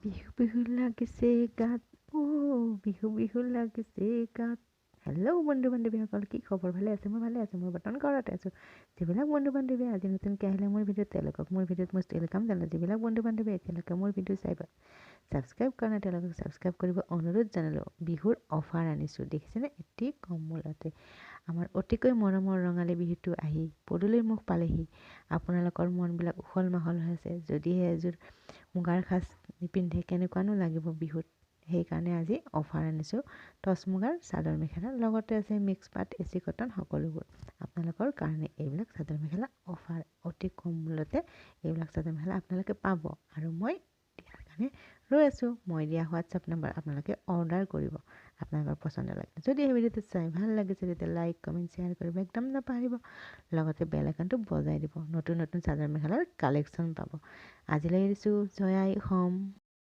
বিহু বিহু লাগিছে গাত, অ' বিহু বিহু লাগিছে গাত। হেল্ল' বন্ধু বান্ধৱীসকল, কি খবৰ? ভালে আছে? মই ভালে আছোঁ। মই বৰ্তমান ঘৰতে আছোঁ। যিবিলাক বন্ধু বান্ধৱী আজি নতুনকৈ আহিলে মোৰ ভিডিঅ'ত, তেওঁলোকক মোৰ ভিডিঅ'ত মই welcome জনালোঁ। যিবিলাক বন্ধু বান্ধৱী এতিয়ালৈকে মোৰ ভিডিঅ' চাই ছাবস্ক্ৰাইব কৰা নাই, তেওঁলোকক ছাবস্ক্ৰাইব কৰিব অনুৰোধ জনালোঁ। বিহুৰ অফাৰ আনিছোঁ, দেখিছেনে? অতি কম মূলতে। আমাৰ অতিকৈ মৰমৰ ৰঙালী বিহুটো আহি পদূলিৰ মুখ পালেহি। আপোনালোকৰ মনবিলাক উখল মাখল হৈ আছে। যদিহে এযোৰ মুগাৰ সাজ নিপিন্ধে, কেনেকুৱানো লাগিব বিহুত? সেইকাৰণে আজি অফাৰ আনিছোঁ টচ মুগাৰ চাদৰ মেখেলা, লগতে আছে মিক্স পাট, এচি কটন সকলোবোৰ। আপোনালোকৰ কাৰণে এইবিলাক চাদৰ মেখেলা অফাৰ, অতি কম মূল্যতে এইবিলাক চাদৰ মেখেলা আপোনালোকে পাব আৰু মই দিয়াৰ কাৰণে ৰৈ আছোঁ। মই দিয়া হোৱাটছআপ নাম্বাৰ আপোনালোকে অৰ্ডাৰ কৰিব আপোনালোকৰ পচন্দ লাগে। যদি এই ভিডিঅ'টো চাই ভাল লাগিছে, তেতিয়া লাইক, কমেণ্ট, শ্বেয়াৰ কৰিব একদম নাপাহৰিব। লগতে বেল আইকনটো বজাই দিব, নতুন নতুন চাদৰ মেখেলাৰ কালেকশ্যন পাব। আজিলৈ এৰিছোঁ। জয় আই অসম।